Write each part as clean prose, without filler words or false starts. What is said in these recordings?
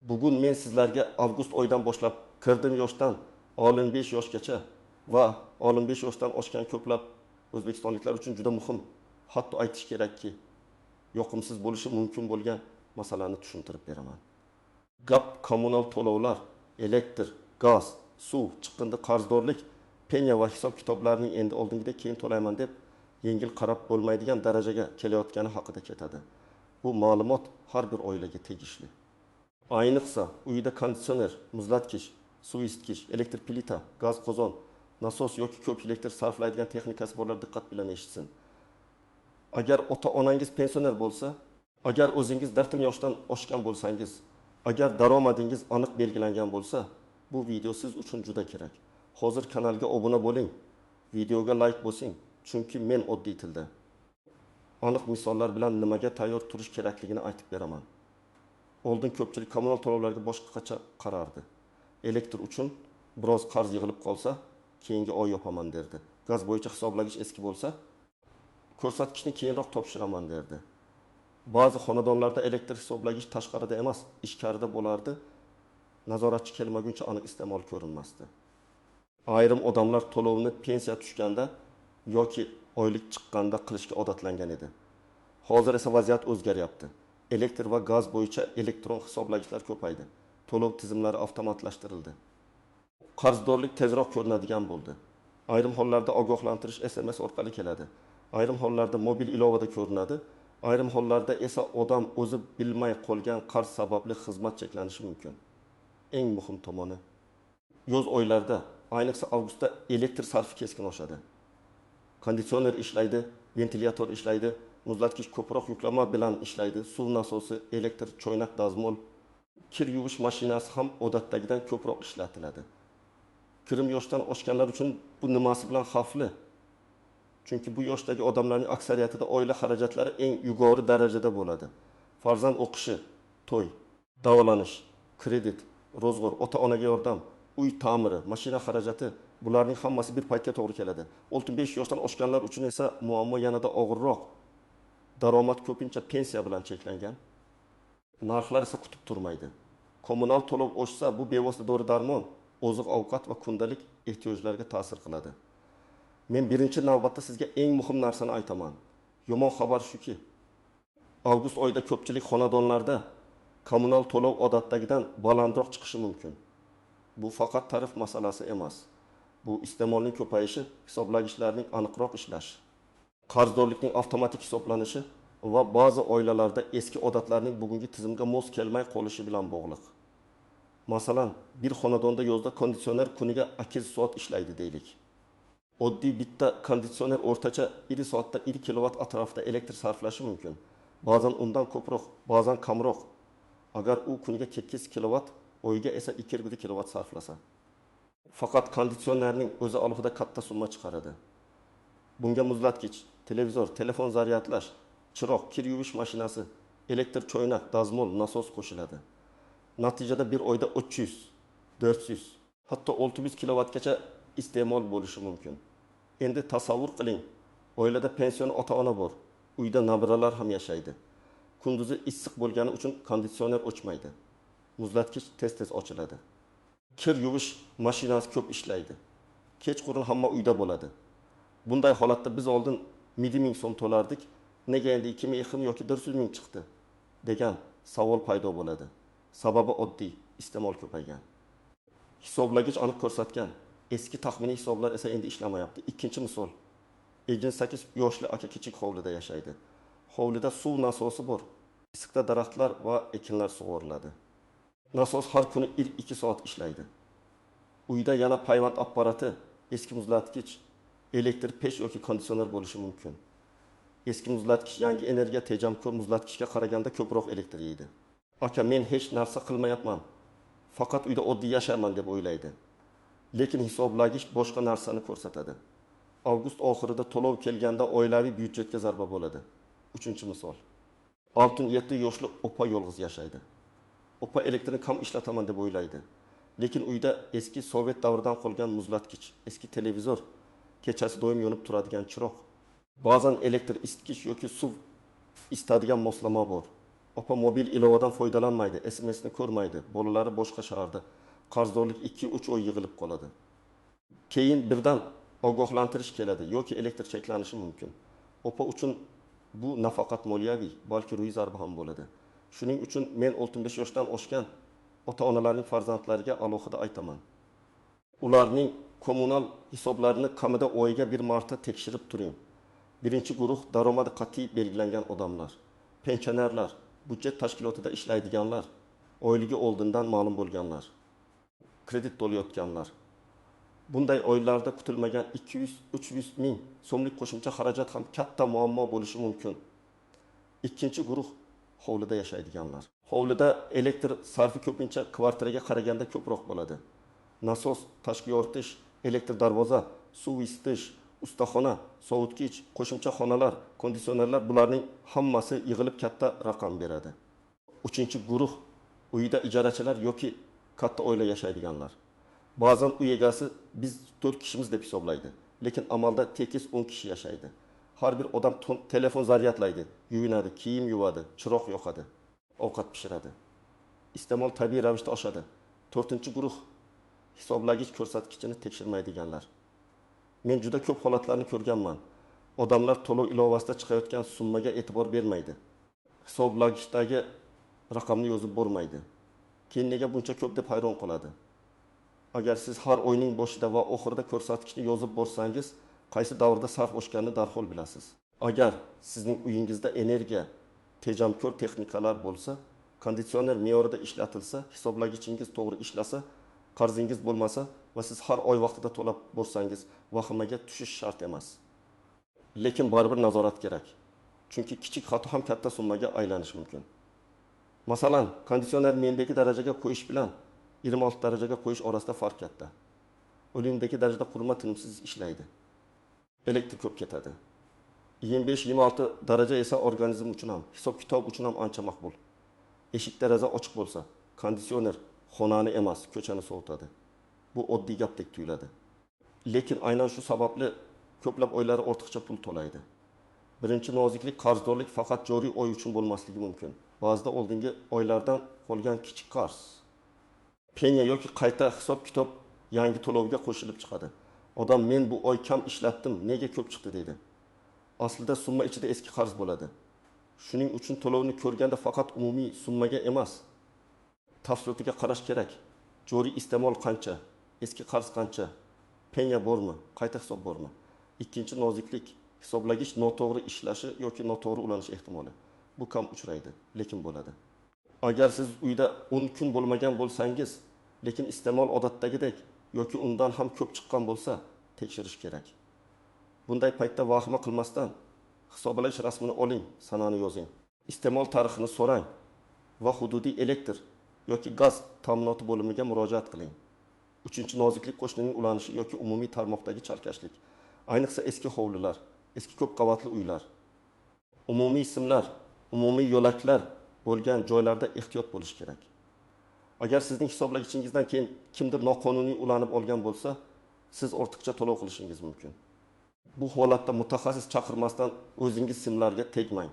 Bugun men sizlarga avgust oyidan boshlab kirdim yoshdan 65 yoshgacha va 65 yoshdan oshgan ko'plab o'zbekistonliklar uchun juda muhim, hatto aytish kerakki, yoqimsiz bo'lishi mumkin bo'lgan masalani tushuntirib beraman. Gap kommunal to'lovlar, elektr, gaz, suv, chiqindi, qarzdorlik, penya va hisob kitoblarning endi oldingidek keyin to'layman deb yengil qarab bo'lmaydigan darajaga kelayotgani haqida ketadi. Bu ma'lumot har bir oilaga tegishli. Ayniqsa uyida konditsioner, muzlatgich, suv isitgich, elektr plita, gaz qozon, nasos yoki ko'p elektr sarflaydigan texnikasi borlar diqqat bilan eshitsin. Agar ota-onangiz pensioner bo'lsa, agar o'zingiz 40 yoshdan oshgan bo'lsangiz, agar daromadingiz aniq belgilangan bo'lsa, bu video siz uchun juda kerak. Hozir kanalga obuna bo'ling, videoga like bosing, chunki men oddiy tilda aniq misollar bilan nimaga tayyor turish kerakligini aytib beraman. Oldin ko'pchilik kommunal to'lovlarga boshqacha qarardi. Elektr uchun biroz qarz yig'ilib qolsa, keyingi oy yopaman derdi. Gaz bo'yicha hisoblagich eski bo'lsa, ko'rsatkichni keyinroq topshiraman derdi. Ba'zi xonadonlarda elektr hisoblagich tashqarida emas, ichkarida bo'lardi. Nazoratchi kelmaguncha aniq iste'mol ko'rinmasdi. Ayrim odamlar to'lovni pensiya tushganda yoki oylik chiqqanda qilishga odatlangan edi. Hozir esa vaziyat o'zgaryapti. Elektr va gaz bo'yicha elektron hisoblagichlar ko'paydi. To'lov tizimlari avtomatlashtirildi. Qarzdorlik tezroq ko'rinadigan bo'ldi. Ayrim hollarda ogohlantirish SMS orqali keladi. Ayrim hollarda mobil ilovada ko'rinadi. Ayrim hollarda esa odam o'zi bilmay qolgan qarz sababli xizmat cheklanishi mumkin. Eng muhim tomoni, yoz oylarida, ayniqsa avgustda elektr sarfi keskin oshadi. Konditsioner ishlaydi, ventilyator ishlaydi, muzlatgich ko'proq yuklama bilan ishlaydi, suv nasosi, elektr choynak, dazmol, kir yuvish mashinasi ham odatdagidan ko'proq ishlatiladi. Kirim yoshdan oshganlar uchun bu nimasi bilan xavfli? Chunki bu yoshdagi odamlarning aksariyatida oila xarajatlari eng yuqori darajada bo'ladi. Farzand o'qishi, to'y, davolanish, kredit, ro'zg'or, ota-onaga yordam, uy ta'miri, mashina xarajati, bularning hammasi bir paytga to'g'ri keladi. 65 yoshdan oshganlar uchun esa muammo yanada og'irroq. Daromad ko'pincha pensiya bilan cheklangan. Narxlar esa kutib turmaydi. Kommunal to'lov oshsa, bu bevosita dori-darmon, oziq-ovqat va kundalik ehtiyojlarga ta'sir qiladi. Men birinchi navbatda sizga eng muhim narsani aytaman. Yomon xabar shuki, avgust oyida ko'pchilik xonadonlarda kommunal to'lov odatdagidan balandroq chiqishi mumkin. Bu faqat tarif masalasi emas. Bu iste'molning ko'payishi, hisoblagichlarning aniqroq ishlashi, qarzdorlikning avtomatik hisoblanishi va ba'zi oilalarda eski odatlarning bugungi tizimga mos kelmay qolishi bilan bog'liq. Masalan, bir xonadonda yozda konditsioner kuniga 8 soat ishlaydi deylik. Oddiy bitta konditsioner o'rtacha 1 soatda 1 kilovat atrofida elektr sarflashi mumkin. Ba'zan undan ko'proq, ba'zan kamroq. Agar u kuniga 8 kilovat, oyga esa 2,5 kilovat sarflasa. Faqat konditsionerning o'zi alohida katta summa chiqaradi. Bunga muzlatgich, televizor, telefon zaryadlash, chiroq, kir yuvish mashinasi, elektr choynak, dazmol, nasos qo'shiladi. Natijada bir oyda 300, 400, hatto 600 kilovatgacha iste'mol bo'lishi mumkin. Endi tasavvur qiling, oilada pension ota-ona bor, uyda nabiralar ham yashaydi. Kunduzi issiq bo'lgani uchun konditsioner o'chmaydi. Muzlatgich tez-tez ochiladi. Kir yuvish mashinasi ko'p ishlaydi. Kechqurun hamma uyda bo'ladi. Bunday holatda biz oldin 1000 so'm to'lardik, nega endi 2000 yoki 400 ming chiqdi degan savol paydo bo'ladi. Sababi oddiy, iste'mol ko'paygan. Hisoblagich aniq ko'rsatgan, eski taxminiy hisoblar esa endi ishlamayapti. Ikkinchi misol. 58 yoshli aka kichik hovlida yashaydi. Hovlida suv nasosi bor. Issiqda daraxtlar va ekinlar sug'oriladi. Nasos har kuni 2 soat ishlaydi. Uyda yana payvand apparati, eski muzlatgich, elektr pech yoki konditsioner bo'lishi mumkin. Eski muzlatgich yangi energiya tejamkor muzlatgichga qaraganda ko'proq elektr yeydi. Aka, men hech narsa qilmayapman, faqat uyda oddiy yashayman deb o'ylaydi. Lekin hisoblagich boshqa narsani ko'rsatadi. Avgust oxirida to'lov kelganda oilaviy byudjetga zarba bo'ladi. Uchinchi misol. 67 yoshli opa yolg'iz yashaydi. Opa elektrni kam ishlataman deb o'ylaydi. Lekin uyda eski sovet davridan qolgan muzlatgich, eski televizor, kechasi doim yonib turadigan chiroq, ba'zan elektr isitgich yoki suv isitadigan moslama bor. Opa mobil ilovadan foydalanmaydi, SMSni ko'rmaydi, bolalari boshqa shaharda. Qarzdorlik 2-3 oy yig'ilib qoladi. Keyin birdan ogohlantirish keladi yoki elektr cheklanishi mumkin. Opa uchun bu nafaqat moliyaviy, balki ruhiy zarba ham bo'ladi. Shuning uchun men 65 yoshdan oshgan ota-onalarning farzandlariga alohida aytaman. Ularning kommunal hisoblarini kamida oyiga bir marta tekshirib turing. Birinchi guruh daromadi qat'iy belgilangan odamlar. Pensionerlar, budjet tashkilotida ishlaydiganlar, oyligi oldindan ma'lum bo'lganlar, kredit to'layotganlar. Bunday oylarda kutilmagan 200-300 ming so'mlik qo'shimcha xarajat ham katta muammo bo'lishi mumkin. Ikkinchi guruh hovlida yashaydiganlar. Hovlida elektr sarfi ko'pincha kvartiraga qaraganda ko'proq bo'ladi. Nasos, tashqi yoritish, elektr darvoza, suv isitish, ustaxona, sovutgich, qo'shimcha xonalar, konditsionerlar, bularning hammasi yig'ilib katta raqam beradi. Uchinchi guruh uyda ijarachilar yoki katta oila yashaydiganlar. Ba'zan uy egasi biz 4 kishimiz deb hisoblaydi, lekin amalda tekis 10 kishi yashaydi. Har bir odam telefon zaryadlaydi, yuvinadi, kiyim yuvadi, chiroq yoqadi, ovqat pishiradi. Iste'mol tabiiy ravishda oshadi. To'rtinchi guruh hisoblagich ko'rsatkichini tekshirmaydiganlar. Men juda ko'p holatlarni ko'rganman. Odamlar to'lov ilovasida chiqayotgan summaga e'tibor bermaydi. Hisoblagichdagi raqamni yozib bormaydi. Keyin nega buncha ko'p deb hayron qoladi. Agar siz har oyning boshida va oxirida ko'rsatkichni yozib borsangiz, qaysi davrda sarf oshganini darhol bilasiz. Agar sizning uyingizda energiya tejamkor texnikalar bo'lsa, konditsioner me'yorida ishlatilsa, hisoblagichingiz to'g'ri ishlasa, qarzingiz bo'lmasa va siz har oy vaqtida to'lab borsangiz, vahimaga tushish shart emas. Lekin baribir nazorat kerak. Chunki kichik xato ham katta summaga aylanishi mumkin. Masalan, konditsioner mendagi darajaga qo'yish bilan 26 darajaga qo'yish orasida farq katta. O'limdagi darajada qurilma tinimsiz ishlaydi. Elektr ko'p ketadi. 25-26 daraja esa organizm uchun ham, hisob-kitob uchun ham ancha maqbul. Eshik deraza ochiq bo'lsa, konditsioner xonani emas, ko'chani sovutadi. Bu oddiy gapdek tuyuladi. Lekin aynan shu sababli ko'plab oilalar ortiqcha pul to'laydi. Birinchi noziklik, qarzdorlik faqat joriy oy uchun bo'lmasligi mumkin. Ba'zida oldingi oylardan qolgan kichik qarz, penya yoki qayta hisob-kitob yangi to'lovga qo'shilib chiqadi. Odam men bu oy kam ishlatdim, nega ko'p chiqdi deydi. Aslida summa ichida eski qarz bo'ladi. Shuning uchun to'lovni ko'rganda faqat umumiy summaga emas, tafsilotiga qarash kerak. Joriy iste'mol qancha, eski qarz qancha, penya bormi, qayta hisob bormi? Ikkinchi noziklik, hisoblagich noto'g'ri ishlashi yoki noto'g'ri ulanish ehtimoli. Bu kam uchraydi, lekin bo'ladi. Agar siz uyda 10 kun bo'lmagan bo'lsangiz, lekin iste'mol odatdagidek yoki undan ham ko'p chiqqan bo'lsa, tekshirish kerak. Bunday paytda vahima qilmasdan hisoblash rasmini oling, sanani yozing. Iste'mol tarixini so'rang va hududiy elektr yoki gaz ta'minoti bo'limiga murojaat qiling. Uchinchi noziklik, qo'shnining ulanishi yoki umumiy tarmoqdagi chalkashlik. Ayniqsa eski hovlilar, eski ko'p qavatli uylar, umumiy simlar, umumiy yo'laklar bo'lgan joylarda ehtiyot bo'lish kerak. Agar sizning hisoblagichingizdan keyin kimdir noqonuniy ulanib olgan bo'lsa, siz ortiqcha to'lov qilishingiz mumkin. Bu holatda mutaxassis chaqirmasdan o'zingiz simlarga tegmang.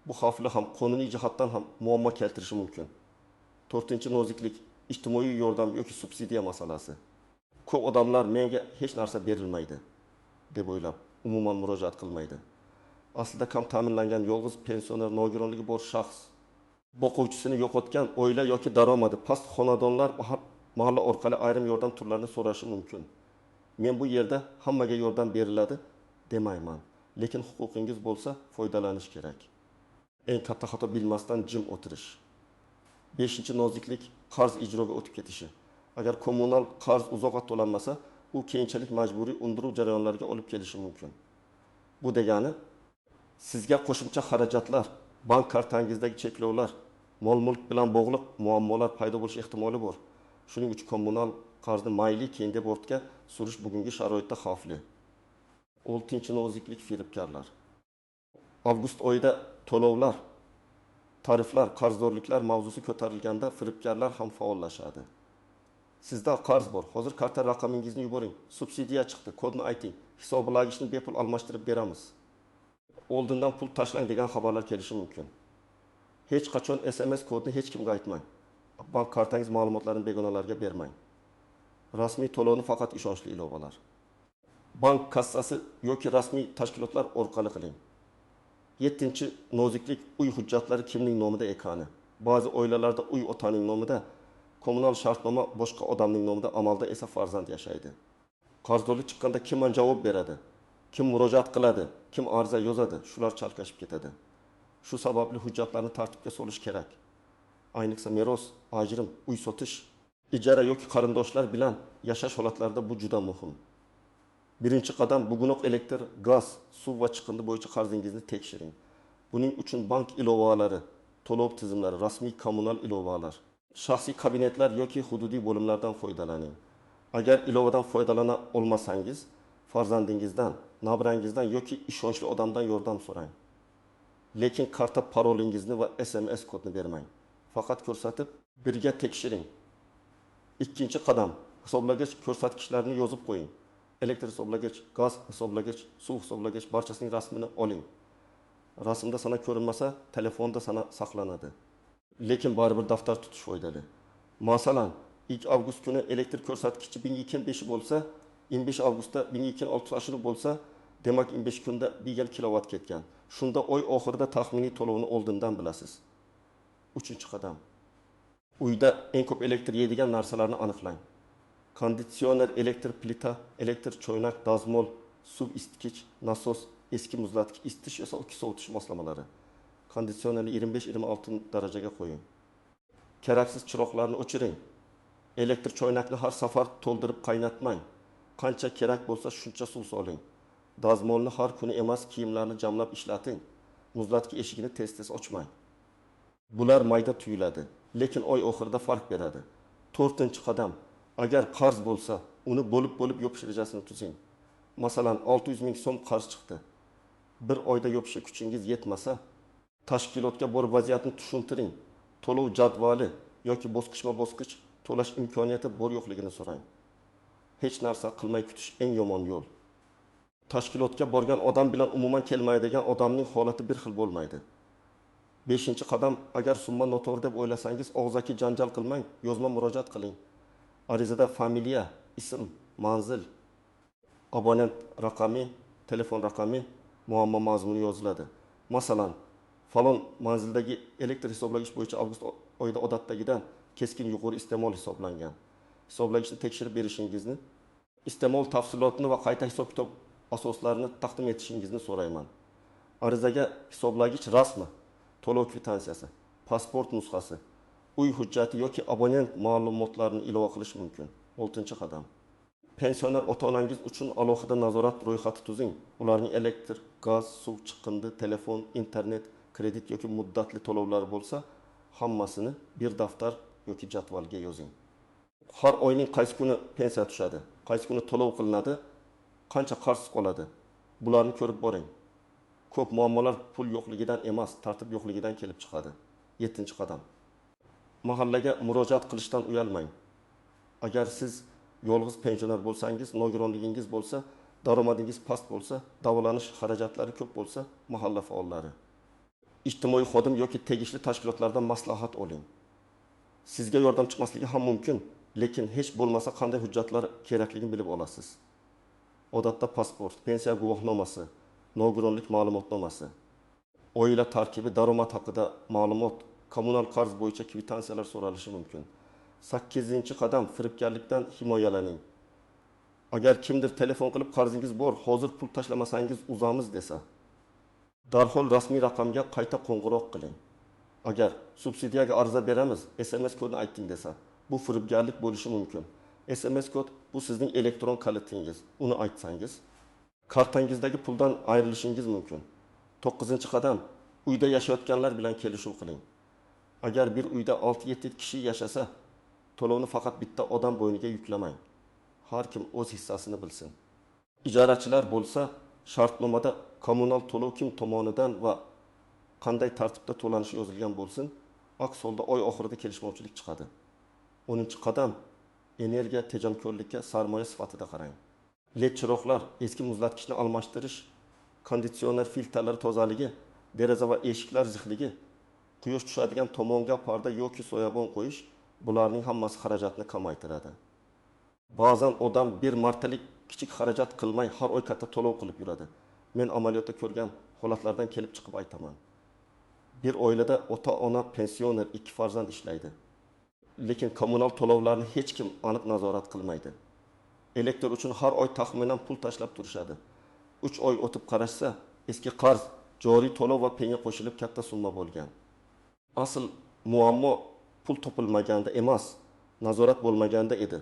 Bu xavfli ham, qonuniy jihatdan ham muammo keltirishi mumkin. To'rtinchi noziklik, ijtimoiy yordam yoki subsidiya masalasi. Ko'p odamlar menga hech narsa berilmaydi deb o'ylab, umuman murojaat qilmaydi. Aslida kam ta'minlangan yolg'iz pensioner, nogironligi bor shaxs, boquvchisini yo'qotgan oila yoki daromadi past xonadonlar mahalla orqali ayrim yordam turlarini so'rashi mumkin. Men bu yerda hammaga yordam beriladi demayman, lekin huquqingiz bo'lsa foydalanish kerak. Eng katta xato bilmasdan jim o'tirish. Beshinchi noziklik, qarz ijroga o'tib ketishi. Agar kommunal qarz uzoq vaqt to'lanmasa, u keyinchalik majburiy undiruv jarayonlariga olib kelishi mumkin. Bu degani sizga qo'shimcha xarajatlar, bank kartangizdagi cheklovlar, mol-mulk bilan bog'liq muammolar paydo bo'lish ehtimoli bor. Shuning uchun kommunal qarzni mayli keyin deb ortga surish bugungi sharoitda xavfli. Oltinchi noziklik, firibgarlar. Avgust oyida to'lovlar, tariflar, qarzdorliklar mavzusi ko'tarilganda firibgarlar ham faollashadi. Sizda qarz bor, hozir karta raqamingizni yuboring, subsidiya chiqdi, kodni ayting, hisoblagichni bepul almashtirib beramiz. Oldindan pul tashlang degan xabarlar kelishi mumkin. Hech qachon SMS kodni hech kimga aytmang. Bank kartangiz ma'lumotlarini begonalarga bermang. Rasmiy to'lovni faqat ishonchli ilovalar, bank kassasi yoki rasmiy tashkilotlar orqali qiling. Yettinchi noziklik: uy hujjatlari kimning nomida ekani. Ba'zi oilalarda uy otaning nomida, kommunal shartnoma boshqa odamning nomida, amalda esa farzand yashaydi. Qarzdorlik chiqqanda kim javob beradi, kim murojaat qiladi, kim ariza yozadi, shular chalkashib ketadi. Shu sababli hujjatlarni tartibga solish kerak. Ayniqsa meros, ajrim, uy sotish, ijara yoki qarindoshlar bilan yashash holatlarida bu juda muhim. Birinchi qadam: bugunoq elektr, gaz, suv va chiqindi bo'yicha qarzingizni tekshiring. Buning uchun bank ilovalari, to'lov tizimlari, rasmiy kommunal ilovalar, shaxsiy kabinetlar yoki hududiy bo'limlardan foydalaning. Agar ilovadan foydalana olmasangiz, farzandingizdan, nabirangizdan yoki ishonchli odamdan yordam so'rang. Lekin karta parolingizni va SMS kodni bermang. Faqat ko'rsatib, birga tekshiring. Ikkinchi qadam: hisoblagich ko'rsatkichlarini yozib qo'ying. Elektr hisoblagich, gaz hisoblagich, suv hisoblagich, barchasining rasmini oling. Rasmda sana ko'rinmasa, telefonda sana saqlanadi. Lekin baribir daftar tutish foydali. Masalan, 2 avgust kuni elektr ko'rsatkichi 1025 bo'lsa, 25 avgustda 1660 bo'lsa, demak 25 kunda 1 kilovat ketgan. Shunda oy oxirida taxminiy to'lovni oldindan bilasiz. Uchinchi qadam: uyda eng ko'p elektr yeydigan narsalarni aniqlang. Konditsioner, elektr plita, elektr choynak, dazmol, suv isitgich, nasos, eski muzlatgich, isitish yoki sovutish moslamalari. Konditsionerni 25-26 darajaga qo'ying. Keraksiz chiroqlarni o'chiring. Elektr choynakni har safar to'ldirib qaynatmang. Qancha kerak bo'lsa shuncha suv soling. Dazmolni har kuni emas, kiyimlarni jamlab ishlating. Muzlatgich eshigini tez-tez ochmang. Bular mayda tuyuladi, lekin oy oxirida farq beradi. To'rtinchi qadam: agar qarz bo'lsa, uni bo'lib-bo'lib yopish rejasini tuzing. Masalan, 600 ming so'm qarz chiqdi. Bir oyda yopishga kuchingiz yetmasa, tashkilotga borib vaziyatni tushuntiring. To'lov jadvali yoki bosqichma-bosqich to'lash imkoniyati bor yo'qligini so'rang. Hech narsa qilmay kutish eng yomon yo'l. Tashkilotga borgan odam bilan umuman kelmaydigan odamning holati bir xil bo'lmaydi. Beshinchi qadam: agar summa noto'g'ri deb o'ylasangiz, og'zaki janjal qilmang, yozma murojaat qiling. Arizada familiya, ism, manzil, abonent raqami, telefon raqami, muammo mazmuni yoziladi. Masalan, falon manzildagi elektr hisoblagich bo'yicha avgust oyida odatdagidan keskin yuqori iste'mol hisoblangan. Hisoblagichni tekshirib berishingizni, iste'mol tafsilotini va qayta hisob-kitob asoslarini taqdim etishingizni so'rayman. Arizaga hisoblagich rasmi, to'lov kvitansiyasi, pasport nusxasi, uy hujjati yoki abonent ma'lumotlarini ilova qilish mumkin. Oltinchi qadam: pensioner ota-onangiz uchun alohida nazorat ro'yxati tuzing. Ularning elektr, gaz, suv, chiqindi, telefon, internet, kredit yoki muddatli to'lovlari bo'lsa, hammasini bir daftar yoki jadvalga yozing. Har oyning qaysi kuni pensiya tushadi, qaysi kuni to'lov qilinadi, qancha qarz qoladi, bularni ko'rib boring. Ko'p muammolar pul yo'qligidan emas, tartib yo'qligidan kelib chiqadi. Yettinchi qadam: mahallaga murojaat qilishdan uyalmang. Agar siz yolg'iz pensioner bo'lsangiz, nogironligingiz bo'lsa, daromadingiz past bo'lsa, davolanish xarajatlari ko'p bo'lsa, mahalla faollari, ijtimoiy xodim yoki tegishli tashkilotlardan maslahat oling. Sizga yordam chiqmasligi ham mumkin, lekin hech bo'lmasa qanday hujjatlar kerakligini bilib olasiz. Odatda pasport, pensiya guvohnomasi, nogironlik ma'lumotnomasi, oila tarkibi, daromad haqida ma'lumot, kommunal qarz bo'yicha kvitansiyalar so'ralishi mumkin. Sakkizinchi qadam: firibgarlikdan himoyalaning. Agar kimdir telefon qilib qarzingiz bor, hozir pul tashlamasangiz uzamiz desa, darhol rasmiy raqamga qayta qo'ng'iroq qiling. Agar subsidiyaga ariza beramiz, SMS kodini ayting desa, bu firibgarlik bo'lishi mumkin. SMS kod bu sizning elektron kalitingiz. Uni aytsangiz, kartangizdagi puldan ayrilishingiz mumkin. To'qqizinchi qadam: uyda yashayotganlar bilan kelishuv qiling. Agar bir uyda 6-7 kishi yashasa, to'lovni faqat bitta odam bo'yniga yuklamang. Har kim o'z hissasini bilsin. Ijarachilar bo'lsa, shartnomada kommunal to'lov kim tomonidan va qanday tartibda to'lanishi yozilgan bo'lsin, aks holda oy oxirida kelishmovchilik chiqadi. 10-qadam: energiya tejamkorlikka sarmoya sifatida qarang. LED chiroqlar, eski muzlatgichni almashtirish, konditsioner filtrlari tozaligi, deraza va eshiklar zixligi, Quyosh tushadigan tomonga parda yoki soyabon qo'yish, bularning hammasi xarajatni kamaytiradi. Ba'zan odam bir martalik kichik xarajat qilmay, har oy katta to'lov qilib yuradi. Men amaliyotda ko'rgan holatlardan kelib chiqib aytaman. Bir oilada ota-ona pensioner, ikki farzand ishlaydi. Lekin kommunal to'lovlarni hech kim aniq nazorat qilmaydi. Elektr uchun har oy taxminan pul tashlab turishadi. 3 oy o'tib qarashsa, eski qarz, joriy to'lov va penya qo'shilib katta summa bo'lgan. Asl muammo pul topilmaganda emas, nazorat bo'lmaganda edi.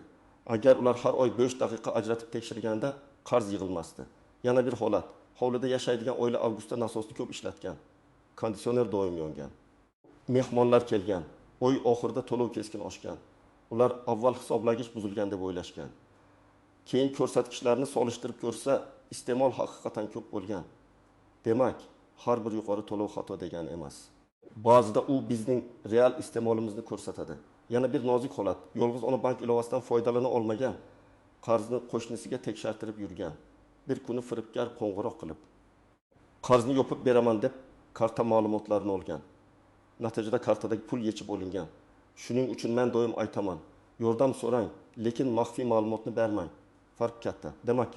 Agar ular har oy 5 daqiqa ajratib tekshirganda, qarz yig'ilmasdi. Yana bir holat. Hovlida yashaydigan oila avgustda nasosni ko'p ishlatgan. Konditsioner doim yongan. Mehmonlar kelgan. Oy oxirida to'lov keskin oshgan. Ular avval hisoblagich buzilgan deb o'ylashgan. Keyin ko'rsatkichlarni solishtirib ko'rsa, iste'mol haqiqatan ko'p bo'lgan. Demak, har bir yuqori to'lov xato degani emas. Ba'zida u bizning real iste'molimizni ko'rsatadi. Yana bir nozik holat. Yolg'iz ona bank ilovasidan foydalana olmagan, qarzni qo'shnisiga tekshartirib yurgan. Bir kuni firibgar qo'ng'iroq qilib, qarzni yopib beraman deb karta ma'lumotlarini olgan. Natijada kartadagi pul yechib olingan. Shuning uchun men doim aytaman, yordam so'rang, lekin maxfiy ma'lumotni bermang. Farq katta. Demak,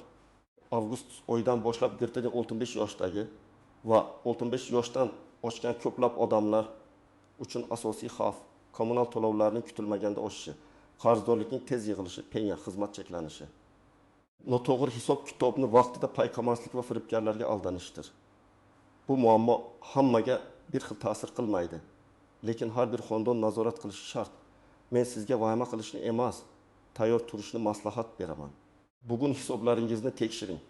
avgust oyidan boshlab 65 yoshdagi va 65 yoshdan oshgan ko'plab odamlar uchun asosiy xavf kommunal to'lovlarning kutilmaganda oshishi, qarzdorlikning tez yig'ilishi, penya, xizmat cheklanishi. Noto'g'ri hisob-kitobni vaqtida payqamaslik va firibgarlarga aldanishdir. Bu muammo hammaga bir xil ta'sir qilmaydi. Lekin har bir xonadon nazorat qilishi shart. Men sizga vahima qilishni emas, tayyor turishni maslahat beraman. Bugun hisoblaringizni tekshiring.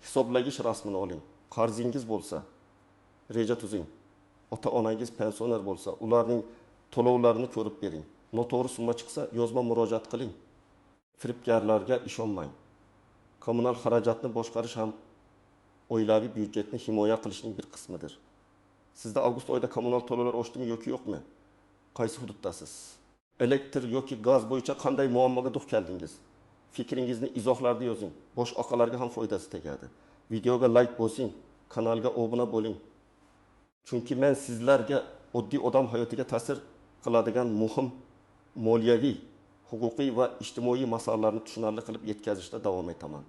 Hisoblagich rasmini oling. Qarzingiz bo'lsa, reja tuzing. Ota-onangiz pensioner bo'lsa, ularning to'lovlarini ko'rib bering. Noto'g'ri summa chiqsa, yozma murojaat qiling. Firibgarlarga ishonmang. Kommunal xarajatni boshqarish ham oilaviy byudjetni himoya qilishning bir qismidir. Sizda avgust oyida kommunal to'lovlar oshdimi yoki yo'qmi? Qaysi hududdasiz? Elektr yoki gaz bo'yicha qanday muammoga duch keldingiz? Fikringizni izohlarda yozing. Boshqalarga ham foydasi tegadi. Videoga like bosing, kanalga obuna bo'ling. Chunki men sizlarga oddiy odam hayotiga ta'sir qiladigan muhim moliyaviy, huquqiy va ijtimoiy masalalarni tushunarli qilib yetkazishda davom etaman.